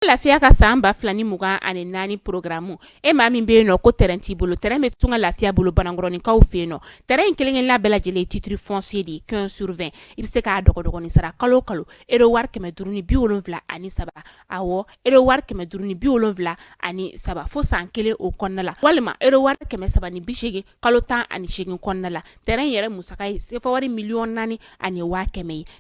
Lafiya ka san 2024 programme, e maa min bɛ yen nɔ ko terrain t'i bolo, terrain bɛ Tunga Lafiya bolo Banankɔrɔninkaw fɛ yen nɔ. Terrain in kelen-kelenna bɛɛ lajɛlen ye titre foncier de ye, 15 sur 20. I bɛ se k'a dɔgɔdɔgɔnin sara kalo o kalo, euro wari 573, awɔ, euro wari 573 fo san kelen o kɔnɔna la, walima euro wari 380 kalo 18 kɔnɔna la. Terrain yɛrɛ musaka ye sefa wari 4,1 million ye.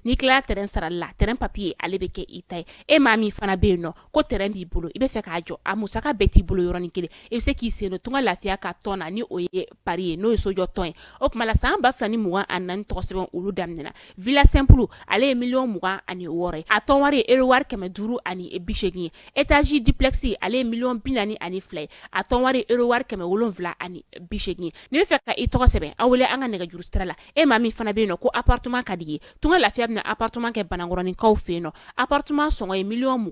N'i tilala terrain sarali la, terrain papier ale bɛ kɛ i ta ye. E maa min fana bɛ yen nɔ ko terrain b'i bolo, i bɛ fɛ k'a jɔ, a musaka bɛɛ t'i bolo yɔrɔnin kelen, i bɛ se k'i sen don Tunga Lafiya ka tɔn na, ni o ye pari ye, n'o ye sojɔ tɔn ye. O tuma la, san 2024 tɔgɔ sɛbɛn olu daminɛna. Villa simple, ale ye 26 million ye, a tɔn wari ye euro wari 580 ye. Étage duplex, ale ye 42 million ye, a tɔn wari euro wari 780 ye. N'i bɛ fɛ ka i tɔgɔ sɛbɛn, aw wele an ka nɛgɛjuru sira la. E maa min fana bɛ yen nɔ ko appartement ka di ye, Tunga Lafiya bɛna appartement kɛ Banankɔrɔninkaw fɛ yen nɔ. Appartement sɔngɔ ye 24 million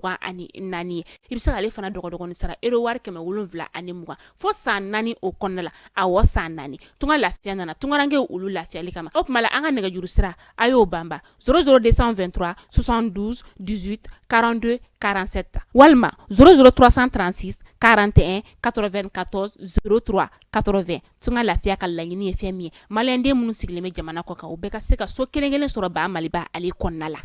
ye. I bɛ se k'ale fana dɔgɔdɔgɔnin sara euro wari 720 fo san 4 o kɔnɔna la. Awɔ, san 4. Tunga Lafiya nana tungarankew olu lafiyali kama. O tuma la, an ka nɛgɛjuru sira, a y'o banba: 00 223 72 18 42 47 walima 00 336 41 94 03 80. Tunga Lafiya ka laɲini ye fɛn min ye, maliyɛnden minnu sigilen bɛ jamana kɔ kan, u bɛɛ ka se ka so kelen kelen sɔrɔ ba Maliba ale kɔnɔna la.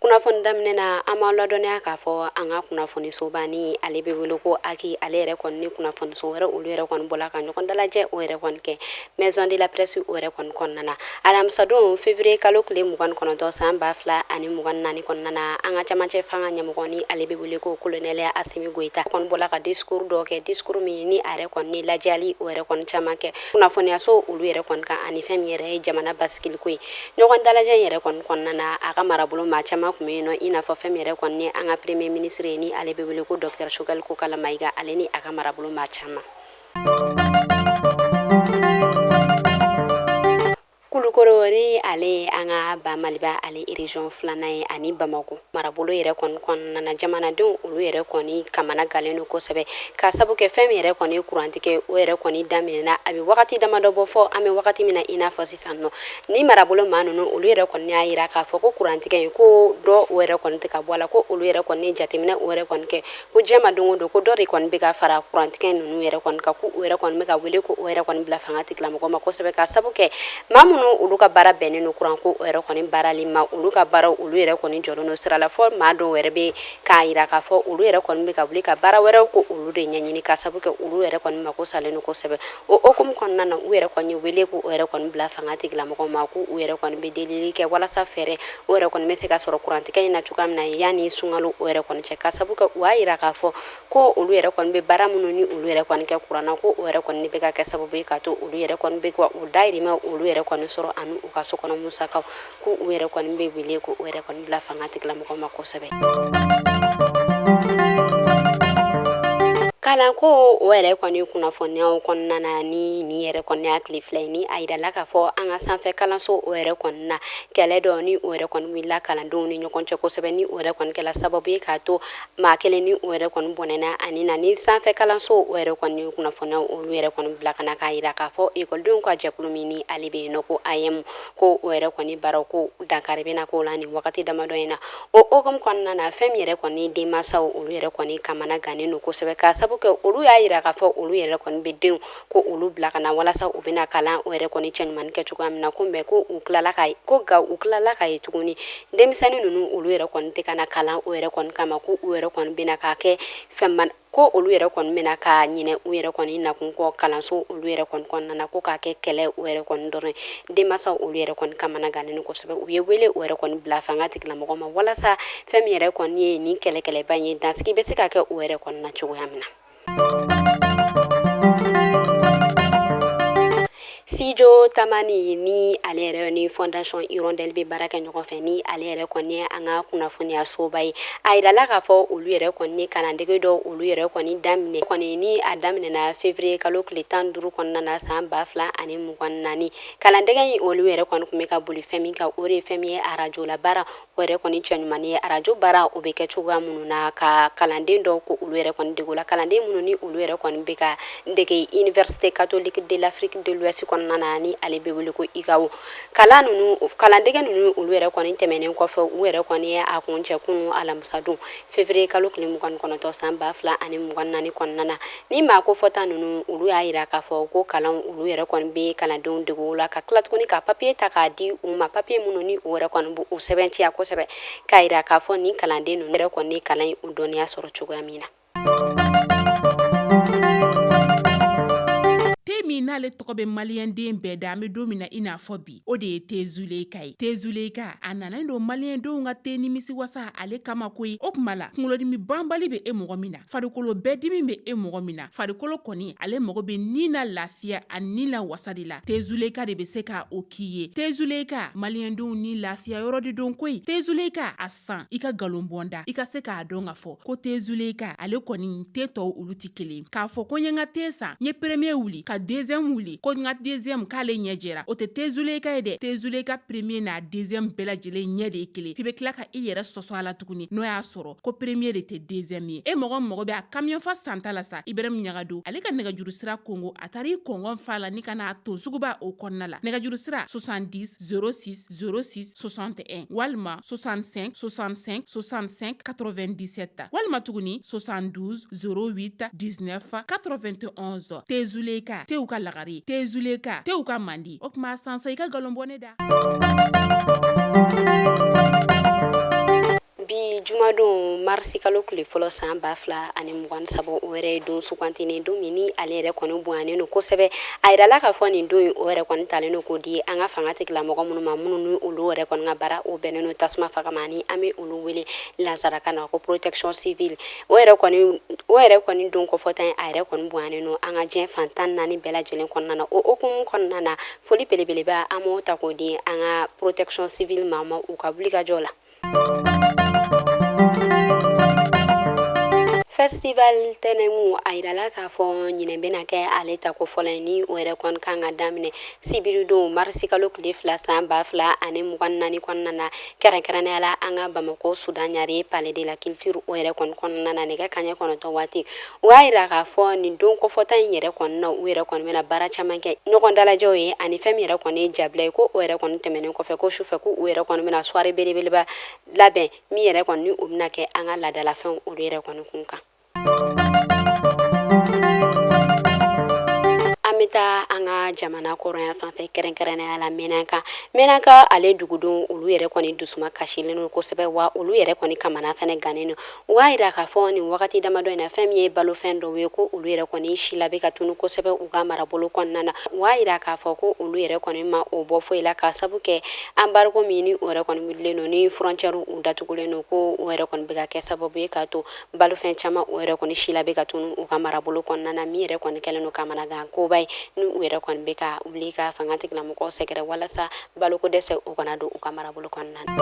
Kunnafoni daminɛ na, an b'aw ladɔnniya k'a fɔ an ka kunnafonisoba ni ale bɛ wele ko AQUI, ale yɛrɛ kɔni ni kunnafoniso wɛrɛ olu yɛrɛ kɔni bɔla ka ɲɔgɔn dalajɛ o yɛrɛ kɔni kɛ Maison de la Presse o yɛrɛ kɔni kɔnɔna na alamisadon février kalo tile 29 san 2024 kɔnɔna na. An ka camancɛ fanga ɲɛmɔgɔ ni ale bɛ wele ko colonel Asimi Goyita kɔni bɔla ka discours dɔ kɛ, discours min ni a yɛrɛ kɔni ni lajɛli o yɛrɛ kɔni caman kɛ kunnafoniyaso olu yɛrɛ kɔni kan ani fɛn min yɛrɛ ye jamana basigiliko ye. Ɲɔgɔn dalajɛ in yɛrɛ kɔni kɔnɔna na, a ka marabolo maa caman tun bɛ yen nɔ, i n'a fɔ fɛn min yɛrɛ kɔni ye an ka premier ministre ye ni ale bɛ wele ko docteur Choguel Kokalla Maïga, ale ni a ka marabolo maa caman. Kulukoro ni ale ye an ka ba Maliba ale région filanan ye ani Bamakɔ marabolo yɛrɛ kɔni kɔnɔna na, jamanadenw olu yɛrɛ kɔni kamana galen don kosɛbɛ ka sabu kɛ fɛn min yɛrɛ kɔni ye kurantigɛ o yɛrɛ kɔni daminɛna a bɛ wagati damadɔ bɔ fɔ an bɛ wagati min na i n'a fɔ sisan nɔ. Ni marabolo maa ninnu olu yɛrɛ kɔni y'a jira k'a fɔ ko kurantigɛ in ko dɔ o yɛrɛ kɔni tɛ ka bɔ a la, ko olu yɛrɛ kɔni jateminɛ o yɛrɛ kɔni kɛ ko diɲɛ ma don o don ko dɔ de kɔni bɛ ka fara kurantigɛ ninnu yɛrɛ kɔni kan, ko u yɛrɛ kɔni bɛ ka wele ko o yɛrɛ kɔni bila fanga tigilamɔgɔ ma kosɛbɛ ka sabu kɛ maa minnu olu ka baara bɛnnen don kuranko o yɛrɛ kɔni baarali ma, olu ka baaraw olu yɛrɛ kɔni jɔlen don sira la, fɔ maa dɔw yɛrɛ bɛ k'a jira k'a fɔ olu yɛrɛ kɔni bɛ ka wuli ka baara wɛrɛw ko olu de ɲɛɲini ka sabu kɛ olu yɛrɛ kɔni mako salen don kosɛbɛ. O hukumu kɔnɔna na, u yɛrɛ kɔni ye wele ko o yɛrɛ kɔni bila fanga tigilamɔgɔw ma, ko u yɛrɛ kɔni bɛ delili kɛ walasa fɛɛrɛ o yɛrɛ kɔni bɛ se ka sɔrɔ kurantigɛ in na cogoya min na yanni sunkalo o yɛrɛ kɔni cɛ, ka sabu kɛ u y'a jira k'a fɔ ko olu yɛrɛ kɔni bɛ baara minnu ni olu yɛrɛ kɔni kɛ kuran na, ko o yɛrɛ kɔni bɛ ka kɛ sababu ye ka to olu yɛrɛ kɔni bɛ ka u dahirimɛ olu yɛrɛ kɔni sɔrɔ ani u ka so kɔnɔ musakaw, ko u yɛrɛ kɔni bɛ wele ko o yɛrɛ kɔni bila fanga tigilamɔgɔw ma kosɛbɛ. Kalanko o yɛrɛ kɔni kunnafoniyaw kɔnɔna na, ni nin yɛrɛ kɔni y'a tile fila ye ni a yirala k'a fɔ an ka sanfɛ kalanso o yɛrɛ kɔni na, kɛlɛ dɔ ni o yɛrɛ kɔni wulila kalandenw ni ɲɔgɔn cɛ kosɛbɛ, ni o yɛrɛ kɔni kɛla sababu ye k'a to maa kelen ni o yɛrɛ kɔni bɔnɛna a ni na. Ni sanfɛ kalanso o yɛrɛ kɔni kunnafoniyaw olu yɛrɛ kɔni bila ka na k'a yira k'a fɔ ekɔlidenw ka jɛkulu min ni ale bɛ yen nɔ ko AEEM, ko o yɛrɛ kɔni baaraw ko dankari bɛna k'o la nin wagati damadɔ in na. O hukumu kɔnɔna na, fɛn min yɛrɛ kɔni denmansaw olu yɛrɛ kɔni kamana gannen don kosɛbɛ ka sabu kɛ olu y'a yira k'a fɔ olu yɛrɛ kɔni bɛ denw ko olu bila ka na walasa u bɛna kalan o yɛrɛ kɔni cɛɲumanni kɛ cogoya min na, ko mais ko u tilala ka ko nka u tilala k'a ye tuguni denmisɛnnin ninnu olu yɛrɛ kɔni tɛ ka na kalan o yɛrɛ kɔni kama, ko u yɛrɛ kɔni bɛna k'a kɛ fɛn ko olu yɛrɛ kɔni bɛna ka ɲinɛ u yɛrɛ kɔni nakun kɔ kalanso olu yɛrɛ kɔni kɔnɔna na, ko k'a kɛ kɛlɛ o yɛrɛ kɔni dɔrɔn. Denmansaw olu yɛrɛ kɔni kamana gannen don kosɛbɛ. U ye wele o yɛrɛ kɔni bila fanga tigilamɔgɔ ma walasa fɛn min yɛrɛ kɔni ye nin kɛlɛkɛlɛba in ye, dansigi bɛ se ka kɛ o yɛrɛ kɔni na cogoya min na. Sijo Tamani ni ale yɛrɛ ni Fondation Hirondelle bɛ baara kɛ ɲɔgɔn fɛ, ni ale yɛrɛ kɔni ye an ka kunnafoniyasoba ye, a yirala k'a fɔ olu yɛrɛ kɔni ye kalandege dɔw olu yɛrɛ kɔni daminɛ kɔni ni a daminɛna février kalo tile 15 kɔnɔna na san 2024. Kalandege in olu yɛrɛ kɔni tun bɛ ka boli fɛn min kan, o de ye fɛn min ye arajo la baara o yɛrɛ kɔni cɛɲuman ye, arajo baara o bɛ kɛ cogoya minnu na, ka kalanden dɔw ko olu yɛrɛ kɔni dege o la, kalanden minnu ni olu yɛrɛ kɔni bɛ ka dege Université catholique de l'Afrique de l'Ouest kɔnɔna. kɔnɔna na, ni ale bɛ wele ko ICAO. Kalan ninnu, kalandege ninnu, olu yɛrɛ kɔni tɛmɛnen kɔfɛ, u yɛrɛ kɔni ye a kuncɛ kunun alamisadon, février kalo tile 29 san 2024 kɔnɔna na. Ni maa ko fɔta ninnu, olu y'a jira k'a fɔ ko kalan olu yɛrɛ kɔni bɛ kalandenw dege la, ka tila tuguni ka papiye ta k'a di u ma, papiye minnu ni u yɛrɛ kɔni u sɛbɛntiya kosɛbɛ, k'a jira k'a fɔ ni kalanden ninnu yɛrɛ kɔni kalan u dɔnniya sɔrɔ cogoya min na. Te min n'ale tɔgɔ bɛ maliyɛnden bɛɛ da, an bɛ don min na i n'a fɔ bi, o de ye te Zuleyika ye. Te Zuleyika, a nana don maliyɛndenw ka te nimisi wasa ale kama koyi. O tuma la, kunkolodimi banbali bɛ e mɔgɔ min na, farikolo bɛɛ dimi bɛ e mɔgɔ min na, farikolo kɔni ale mago bɛ ni na lafiya ani ni na wasa de la, te Zuleyika de bɛ se ka o k'i ye. Te Zuleyika, maliyɛndenw ni lafiya yɔrɔ de don koyi. Te Zuleyika, a san i ka nkalon bɔ n da, i ka se k'a dɔn ka fɔ ko te Zuleyika ale kɔni te tɔw olu tɛ kelen. K'a fɔ ko n ye n ka te san, n ye premier wuli ka deuxième wuli, ko n ka deuxième k'ale ɲɛ jɛra, o tɛ te Zuleyika ye dɛ. Te Zuleyika premier n'a deuxième bɛɛ lajɛlen ɲɛ de ye kelen. F'i bɛ tila ka i yɛrɛ sɔsɔ a la tuguni, n'o y'a sɔrɔ ko premier de tɛ deuxième ye. E mɔgɔ mago bɛ a camion fa santa la sa, Ibrahim Ɲagado ale ka nɛgɛjuru sira kongo, a taara i kɔngɔn fa la ni ka n'a ton suguba o kɔnɔna la. Nɛgɛjuru sira 70 06 06 61 walima 65 65 65 97 walima tuguni 72 08 19 91. Te Zuleyika, tew ka lagare, te Zuleyika, tew ka mandi. O tuma san sa i ka nkalon bɔ ne da. Bi jumadon, marisi kalo tile fɔlɔ san 2023, o yɛrɛ ye don sugantinen don min ni ale yɛrɛ kɔni bonyanen don kosɛbɛ. A yirala k'a fɔ nin don in, o yɛrɛ kɔni talen don k'o di an ka fanga tigilamɔgɔ minnu ma, minnu ni olu yɛrɛ kɔni ka baara o bɛnnen don tasuma faga ma, ni an bɛ olu wele lansarakan na ko protection civile. O yɛrɛ kɔni don kɔfɔta in, a yɛrɛ kɔni bonyanen don an ka diɲɛ fan 14 bɛɛ lajɛlen kɔnɔna na. O hukumu kɔnɔna na, foli belebeleba an b'o ta k'o di an ka protection civile maa ma u ka wulikajɔ la. Festival Tɛnɛnku, a yirala k'a fɔ ɲinɛ bɛna kɛ ale tako fɔlɔ ye, ni o yɛrɛ kɔni kan ka daminɛ sibiridon, marisi kalo tile 2 san 2024 kɔnɔna na, kɛrɛnkɛrɛnnenya la an ka Bamakɔ Sudan Ɲare Palais de la Culture o yɛrɛ kɔni kɔnɔna na, nɛgɛ kanɲɛ 9 waati. U y'a yira k'a fɔ nin don kɔfɔta in yɛrɛ kɔni na, u yɛrɛ kɔni bɛna baara caman kɛ, ɲɔgɔn dalajɛw ye ani fɛn min yɛrɛ kɔni ye jabila ye. Ko o yɛrɛ kɔni tɛmɛnen kɔfɛ, ko sufɛ ko u yɛrɛ kɔni bɛna soirée belebeleba labɛn, min yɛrɛ kɔni ni o bɛna kɛ an ka laadalafɛnw olu yɛrɛ kɔni kun kan. An bɛ taa an ka jamana kɔrɔnya fanfɛ, kɛrɛnkɛrɛnnenya la Menaka. Menaka ale dugudenw, olu yɛrɛ kɔni dusuma kasilen don kosɛbɛ, wa olu yɛrɛ kɔni kamana fɛnɛ gannen don. U y'a jira k'a fɔ nin wagati damadɔ in na, fɛn min ye balofɛn dɔw ye, ko olu yɛrɛ kɔni si la bɛ ka tunu kosɛbɛ u ka marabolo kɔnɔna na. U y'a jira k'a fɔ ko olu yɛrɛ kɔni ma o bɔ foyi la, k'a sabu kɛ embargo min ni o yɛrɛ kɔni wulilen don, ni frontière u datugulen don, ko o yɛrɛ kɔni bɛ ka kɛ sababu ye k'a to balofɛn caman o yɛrɛ kɔni si la bɛ ka tunu u ka marabolo kɔnɔna na, min yɛrɛ kɔni kɛlen don kamanagan koba ye, ni u yɛrɛ kɔni bɛ ka wuli ka fanga tigilamɔgɔw sɛgɛrɛ walasa baloko dɛsɛ o kana don u ka marabolo kɔnɔna na.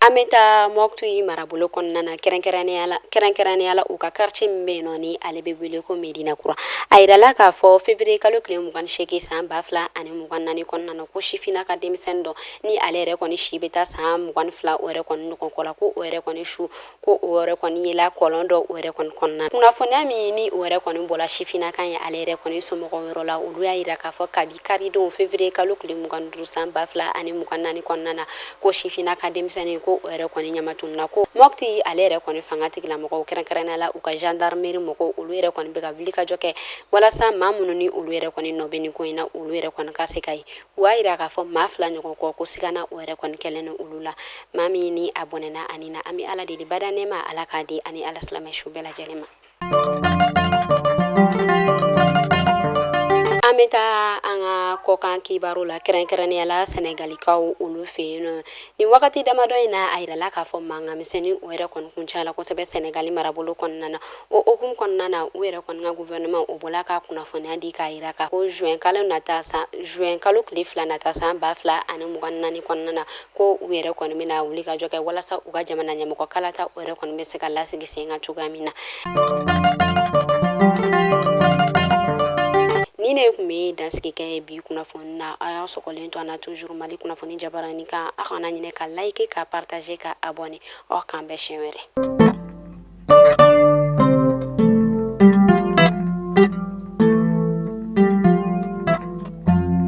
An bɛ taa Mɔti marabolo kɔnɔna na, kɛrɛnkɛrɛnnenya la u ka quartier min bɛ yen nɔ, ni ale bɛ wele ko Medina Kura. A yirala k'a fɔ février kalo tile 28 san 2024 kɔnɔna na, ko sifinna ka denmisɛnnin dɔ, ni ale yɛrɛ kɔni si bɛ taa san 22 o yɛrɛ kɔni ɲɔgɔn kɔ la, ko o yɛrɛ kɔni su, ko o yɛrɛ kɔni yela kɔlɔn dɔ o yɛrɛ kɔni kɔnɔna. Kunnafoniya min ni o yɛrɛ kɔni bɔla sifinna kan ye ale yɛrɛ kɔni somɔgɔw yɔrɔ la, olu y'a yira k'a fɔ kabi karidon, février kalo tile 25 san 2024 kɔnɔna na, ko sifinna ka denmisɛnnin, ko o yɛrɛ kɔni ɲamatununa. Ko Mɔti ale yɛrɛ kɔni fanga tigilamɔgɔw, kɛrɛnkɛrɛnnenya la u ka gendarmerie mɔgɔw, olu yɛrɛ kɔni bɛ ka wulikajɔ kɛ walasa maa minnu ni olu yɛrɛ kɔni nɔ bɛ nin ko in na, olu yɛrɛ kɔni ka se ka ye. U y'a yira k'a fɔ maa fila ɲɔgɔn kɔ, ko sigana o yɛrɛ kɔni kɛlen don olu la. Maa min ni a bɔnɛna ani na, an bɛ Ala deli bada nɛɛma Ala k'a di ani Ala silamɛ su bɛɛ lajɛlen ma. An bɛ taa an ka kɔkan kibaru la, kɛrɛnkɛrɛnnenya la Sɛnɛgalikaw olu fɛ yen nɔ. Nin wagati damadɔ in na, a yirala k'a fɔ mankan misɛnnin o yɛrɛ kɔni kun cayala kosɛbɛ Sɛnɛgali marabolo kɔnɔna na. O hukumu kɔnɔna na, u yɛrɛ kɔni ka gouvernement o bɔla ka kunnafoniya di k'a yira k'a ko juin kalo nata, san juin kalo tile 2 nata san 2024 kɔnɔna na, ko u yɛrɛ kɔni bɛna wuli ka jɔ kɛ walasa u ka jamana ɲɛmɔgɔ kalata o yɛrɛ kɔni bɛ se ka lasigi sen kan cogoya min na. Ni ne tun bɛ dansigi kɛ bi kunnafoni na, aw y'aw sɔgɔlen to an na toujours Mali kunnafoni jabaranin kan. Aw kana ɲinɛ ka like, ka partager, ka abonner. Aw k'an bɛn siɲɛ wɛrɛ.